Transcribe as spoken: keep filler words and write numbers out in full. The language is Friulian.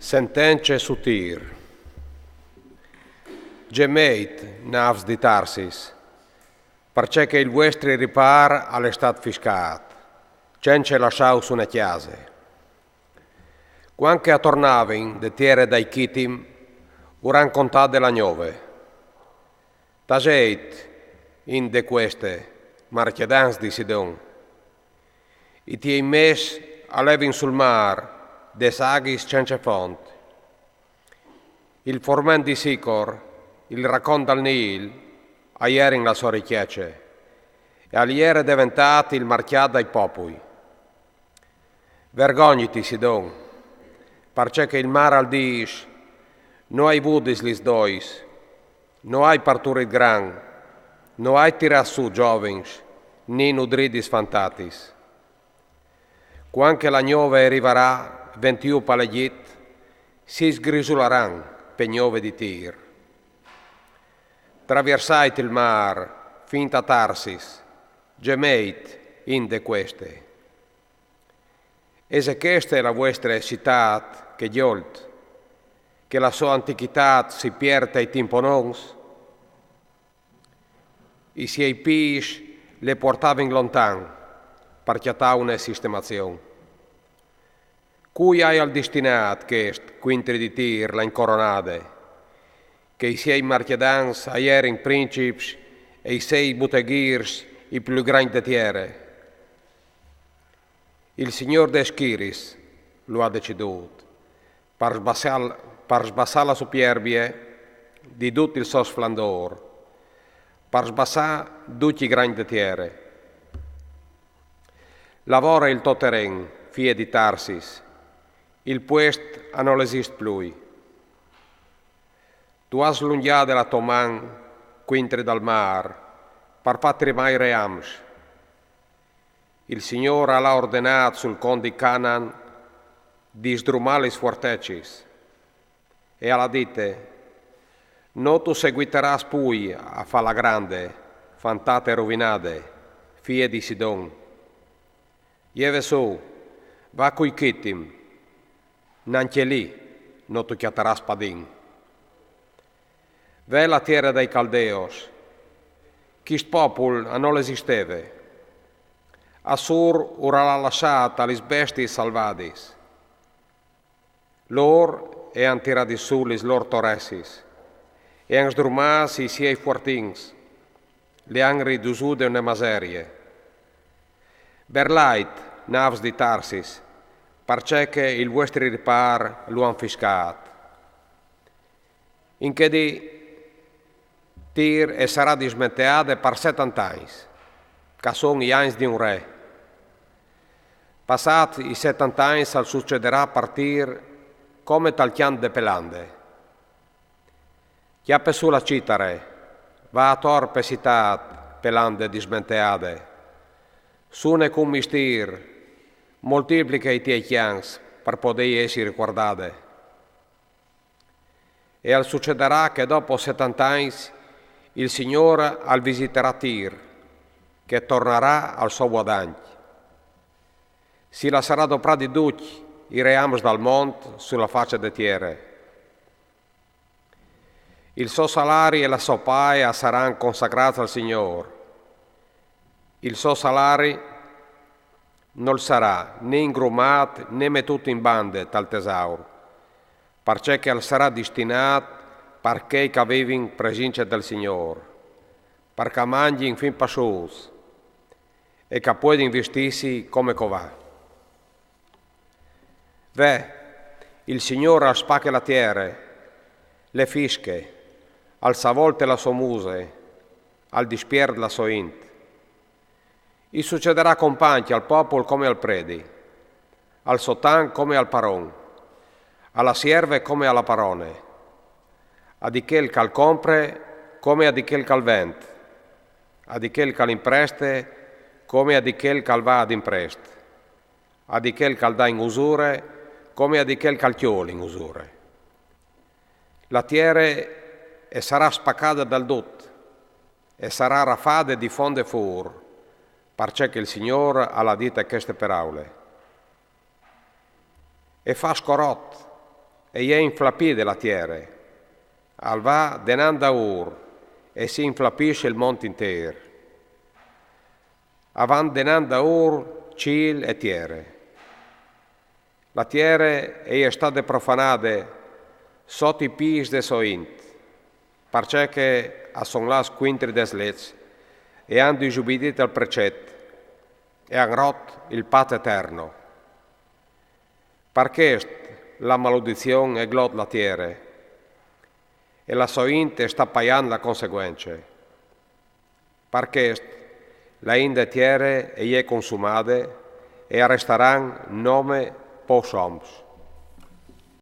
Sentence su Tir. Gemeit, navs di Tarsis, parcè che il vuestri ripar al è stat fiscat, cence lassau su ne cjase. Cuant che a tornavin de tiere dai Chitim, uran contade la gnove. Taseit, int de cueste, marcjadans di Sidon. I tiei mes a levin sul mar, des aghis cence font. Il forment di Sicor, il racont dal Nil, a jerin la sô ricjece, e al jere deventât il marcjât dai popui. Vergogniti, Sidon, parcè che il mar al dîs: no ai vudis lis dois, no ai parturit gran, no ai tirât sù zovins, ni nudridis fantatis. Cuant che la gnove e rivarà, vent jù pal Egjit, si sgrisularan pe gnove di Tir. Traviersait il mar, fint a Tarsis, gemeit, int de cueste. Ese cheste la vuestre citât che gjolt, che la sô antichitât si piert tai timponons? I siei pîts le puartavin lontan par cjatâ une sistemazion. Cui aial distinât chest cuintri di Tir la incoronade, che i siei marcjadans a jerin princips e i siei buteghîrs i plui grancj de tiere? Il Signôr des schiriis lu à decidût, par sbassâ, par sbassâ la supierbie di dut il so splendôr, par sbassâ ducj i grancj de tiere. Lavore il to teren, fie di Tarsis, il puest a nol esist plui. Tu âs lungjade la tô man cuintri dal mar, par fâ trimâ i reams. Il Signôr al à ordenât sul cont di Canan di sdrumâ lis fuartecis, e al à dite: no tu seguitarâs plui a fâ la grande, fantate e ruvinade, fie di Sidon. Jeve sù, va cui Chitim, nancje li no tu cjatarâs padin. Ve la tiere dai Caldeos, chist popul a nol esisteve. Assur ur al à lassât a lis bestiis salvadis. Lôr e àn tiradis sù lis lôr toressis, e àn sdrumâts i siei fuartins, le àn ridusude une maserie. Berlait, navs di Tarsis, parcè che il vuestri ripâr lu àn fiscât. In chê dì Tir e sarà dismenteade par setante agns, che a son i agns di un re. Passâts i setante agns al sucederà par Tir come tal cjant de Pelande. Cjape sù la citare, va ator pe citât, Pelande dismenteade. Sune cun mistîr, moltipliche i tiei cjants par podei jessi ricuardade. E al sucederà che dopo setante agns il Signôr al visitarà Tir, che tornarà al so guadancj. Si lassarà doprâ di ducj i reams dal mont su la face de tiere. Il so salari e la sô pae a saran consacrâts al Signôr. Il so salari nol sarà né ingrumât né metût in bande tal tesaur, parcè che al sarà distinât par chei che a vivin presince dal Signôr, par che a mangjin fin passûts e che a puedin vistîsi come che o va. Ve, il Signôr al spache la tiere, le fische, al savolte la sô muse, al dispiert la sô int. I sucederà compancj al popul come al predi, al sotan come al paron, a la sierve come a la parone, a di chel che al compre come a di chel che al vent, a di chel che al impreste come a di chel che al va ad imprest, a di chel che al dà in usure come a di chel che al cjol in usure. La tiere e sarà spacade dal dut, e sarà rafade di font e fûr, parcè che il Signôr al à dite cheste peraule. E fâs corot, e je inflapide la tiere. Al va denant daûr e si inflapisce il mont intîr. A van denant daûr cîl e tiere. La tiere e je stade profanade sot i pîts de sô int, parcè che a son lâts cuintri des leçs e a àn disubiedît al precet e a àn rot il pat eterno. Par chest la maludizion e glot la tiere, e la sô int e sta paiant la conseguence. Par chest la int de tiere e je consumade e a restaran nome pôcs oms.